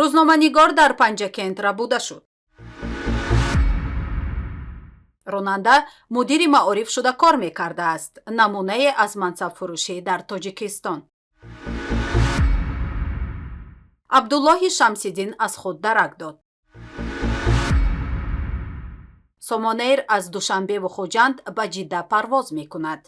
Рӯзноманигор дар Панҷакент рабуда шуд. Ронанда мудири маориф шуда кор мекардааст. Намунае аз мансабфурӯшӣ дар Тоҷикистон. Абдуллоҳи Шамсиддин аз худ дарак дод. Сомонэйр аз Душанбеву Хуҷанд ба Ҷидда парвоз мекунад.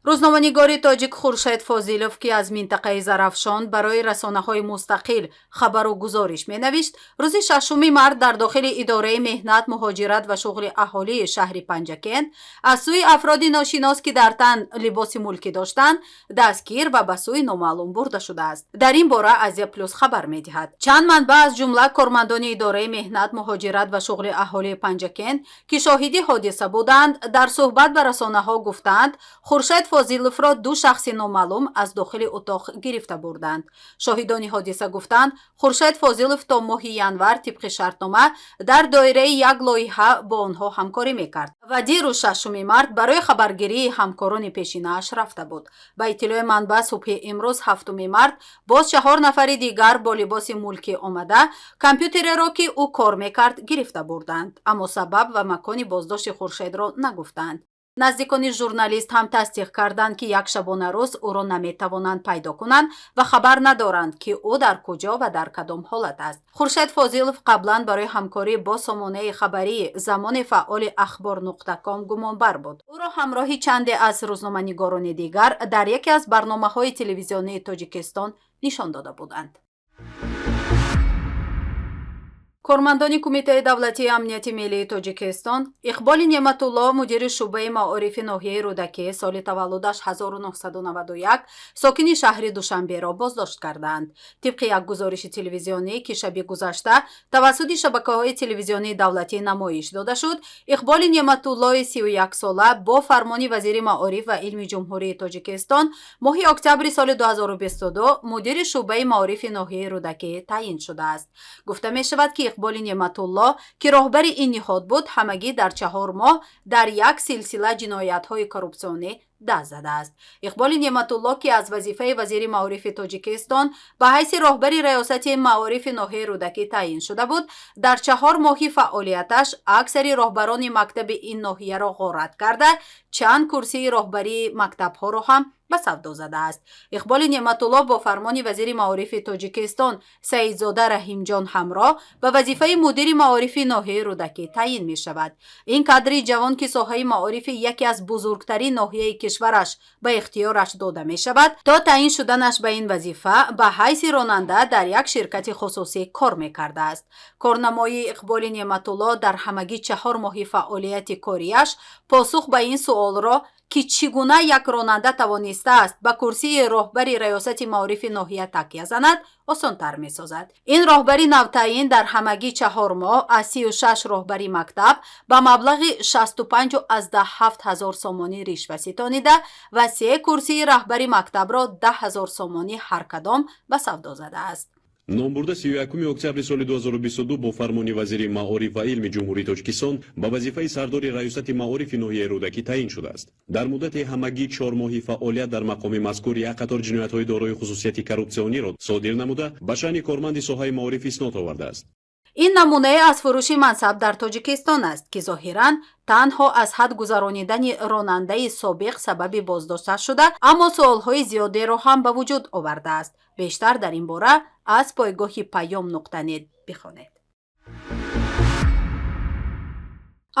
Рӯзноманигори тоҷик Хуршед Фозилов, ки аз минтақаи Зарафшон барои расонаҳои мустақил хабару гузориш менавишт, рӯзи 6 март дар дохили идораи меҳнат, муҳоҷират ва шуғли аҳолии шаҳри Панҷакент аз сӯи афроди ношинос, ки дар тан либоси мулкӣ доштанд, дастгир ва ба сӯи номаълум бурда шудааст. Дар ин бора Азия Плюс хабар медиҳад. Чанд манбаъ, аз ҷумла кормандони идораи меҳнат, муҳоҷират ва шуғли аҳолии Панҷакент, ки шоҳиди ҳодиса буданд, дар суҳбат ба расонаҳо гуфтаанд, Хуршед Фозиловро ду шахси номаълум аз дохили утоқ гирифта бурданд. Шоҳидони ҳодиса гуфтанд, Хуршед Фозилов то моҳи январ тибқи шартнома дар доираи як лоиҳа бо онҳо ҳамкорӣ мекард ва дирӯз, 6 март, барои хабаргирии ҳамкорони пешинааш рафта буд. Ба иттилои манбаъ, субҳи имрӯз, 7 март, боз чаҳор нафари дигар бо либоси мулкӣ омада, компютереро, ки ӯ кор мекард, гирифта бурданд, аммо сабаб ва макони боздошти Хуршедро нагуфтанд. Наздикони журналист ҳам тасдиқ карданд, ки як шабонарӯз ӯро наметавонанд пайдо кунанд ва хабар надоранд, ки ӯ дар куҷо ва дар кадом ҳолат аст. Хуршед Фозилов қаблан барои ҳамкорӣ бо сомонаи хабарии замони фаъоли Ахбор.ком гумонбар буд. Ӯро ҳамроҳи чанде аз рӯзноманигорони дигар дар яке аз барномаҳои телевизионии Тоҷикистон нишон дода буданд. Кормандони Кумитаи давлатии амнияти миллии Тоҷикистон Иқболи Неъматулло, мудири шӯъбаи маорифи ноҳияи Рӯдакӣ, соли таваллудаш 1991, сокини шаҳри Душанберо боздошт кардаанд. Тибқи як гузориши телевизионӣ, ки шаби гузашта тавассути шабакаҳои телевизионии давлатӣ намоиш дода шуд, Иқболи Неъматуллои 31-сола бо фармони вазири маориф ва илми Ҷумҳурии Тоҷикистон моҳи октябри соли 2022 мудири шӯъбаи маорифи ноҳияи Рӯдакӣ таъин шудааст. Гуфта мешавад, ки Иқболи Неъматулло, ки роҳбари ин ниҳод буд, ҳамагӣ дар 4 моҳ дар як силсила ҷиноятҳои коррупсионӣ даст задааст. Иқболи Неъматулло, ки аз вазифаи вазири маорифи Тоҷикистон ба ҳайси роҳбари раёсати маорифи ноҳияи Рӯдакӣ таъин шуда буд, дар 4 моҳи фаъолияташ аксари роҳбарони мактаби ин ноҳияро ғорат карда, чанд курсии роҳбарии мактабҳоро ҳам ба савдо задааст. Иқболи Неъматулло бо фармони вазири маорифи Тоҷикистон Саидзода Раҳимҷон ҳамроҳ ба вазифаи мудири маорифи ноҳияи Рӯдакӣ таъин мешавад. Ин кадри ҷавон, ки соҳаи маорифи яке аз бузургтарин ноҳияи кишвараш ба ихтиёраш дода мешавад, то таъин шуданаш ба ин вазифа ба ҳайси ронанда дар як ширкати хусусӣ кор мекардааст. Корнамоии Иқболи Неъматулло дар ҳамагӣ 4 моҳи фаъолияти кориаш посух ба ин суолро, ки чӣ гуна як ронанда тавонистааст ба курсии роҳбари раёсати маорифи ноҳия такя занад, осонтар месозад. Ин роҳбари навтаъин дар ҳамагӣ 4 моҳ аз 36 роҳбари мактаб ба маблағи 65,7 ҳазор сомонӣ ришва ситонида ва се курсии раҳбари мактабро 10 000 сомонӣ ҳар кадом ба савдо задааст. Номбурда 31 октябри соли 2022 бо фармони вазири маориф ва илми Ҷумҳурии Тоҷикистон ба вазифаи сардори раёсати маорифи ноҳияи Рӯдакӣ таъин шудааст. Дар муддати ҳамагӣ 4 моҳи фаъолият дар мақоми мазкур як қатор ҷиноятҳои дорои хусусияти коррупсиониро содир намуда, ба шаъни корманди соҳаи маориф иснод овардааст. Ин намунае аз фурӯши мансаб дар Тоҷикистон аст, ки зоҳиран танҳо аз ҳад гузаронидани ронандаи собиқ сабаби боздошташ шуда, аммо суолҳои зиёдеро ҳам ба вуҷуд овардааст. Бештар дар ин бора аз пойгоҳи Паём.нет бихонед.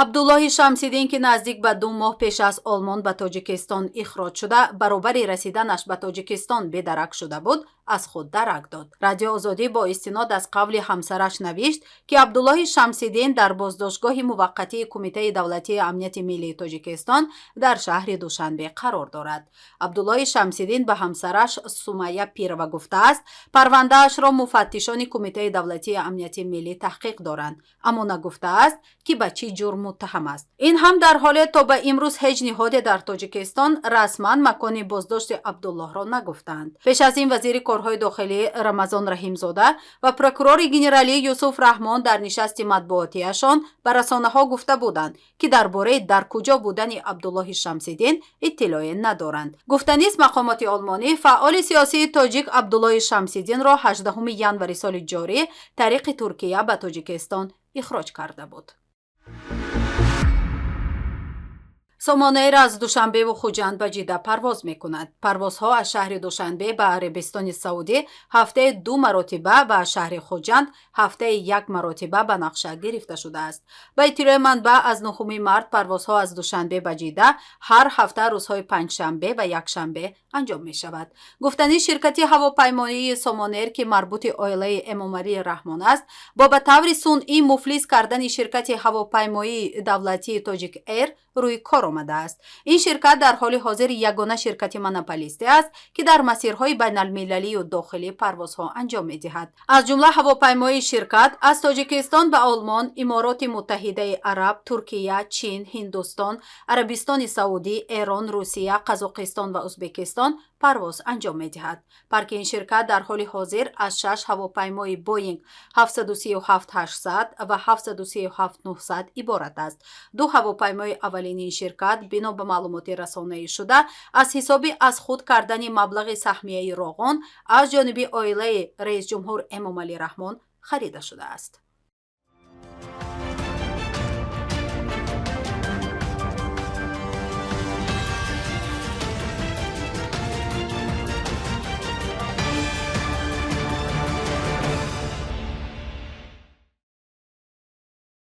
Абдуллоҳи Шамсиддин, ки наздик ба 2 моҳ пеш аз Олмон ба Тоҷикистон ихроҷ шуда, баробари расиданаш ба Тоҷикистон бедарак шуда буд, аз худ дарак дод. Радио Озодӣ бо истинод аз қавли ҳамсараш навишт, ки Абдуллоҳи Шамсиддин дар боздоштгоҳи муваққатии Кумитаи давлатии амнияти миллии Тоҷикистон дар шаҳри Душанбе қарор дорад. Абдуллоҳи Шамсиддин ба ҳамсараш Сумайя Пирова гуфтааст, парвандаашро муфаттишони Кумитаи давлатии амнияти миллӣ таҳқиқ доранд, аммо нагуфтааст, ки ба чӣ ҷурмҳо. Муттаҳам аст. Ин ҳам дар ҳоле, то ба имрӯз ҳеҷ ниҳоде дар Тоҷикистон расман макони боздошти Абдуллоҳро нагуфтаанд. Пеш аз ин вазири корҳои дохилӣ Рамазон Раҳимзода ва прокурори генералӣ Юсуф Раҳмон дар нишасти матбуотиашон ба расонаҳо гуфта буданд, ки дар бораи дар куҷо будани Абдуллоҳи Шамсиддин иттилоъе надоранд. Гуфтанист, мақомоти олмонӣ фаъоли сиёсии тоҷик Абдуллоҳи Шамсиддинро 18 январи соли ҷорӣ тариқи Туркия ба Тоҷикистон ихроҷ карда буд. Сомон Эйр аз Душанбеву Хуҷанд ба Ҷидда парвоз мекунад. Парвозҳо аз шаҳри Душанбе ба Арабистони Саудӣ ҳафтаи ду маротиба ва аз шаҳри Хуҷанд ҳафтаи як маротиба ба нақша гирифта шудааст. Ба иттилои манбаъ, аз 9 март парвозҳо аз Душанбе ба Ҷидда ҳар ҳафта рӯзҳои панҷшанбе ва якшанбе анҷом мешавад. Гуфтани, ширкати ҳавопаймоии Сомон Эйр, ки марбути оилаи Эмомалӣ Раҳмон аст, бо ба таври сунъӣ муфлис кардани ширкати ҳавопаймоии давлатии Тоҷик Эйр рӯи кор омадааст. Ин ширкат дар ҳоли ҳозир ягона ширкати монополисте аст, ки дар масирҳои байналмилалию дохилӣ парвозҳо анҷом медиҳад. Аз ҷумла ҳавопаймои ширкат аз Тоҷикистон ба Олмон, Имороти Муттаҳидаи Араб, Туркия, Чин, Ҳиндустон, Арабистони Саудӣ, Эрон, Русия, Қазоқистон ва Ӯзбекистон парвоз анҷом медиҳад. Парки ин ширкат дар ҳоли ҳозир аз шаш ҳавопаймои Боинг 737-800 ва 737-900 иборат аст. Ду ҳавопаймои аввалини ин ширкат, бино ба маълумоти расонаӣ шуда, аз ҳисоби аз худ кардани маблағи саҳмияи Роғон аз ҷониби оилаи раисҷумҳур Эмомалӣ Раҳмон харида шудааст.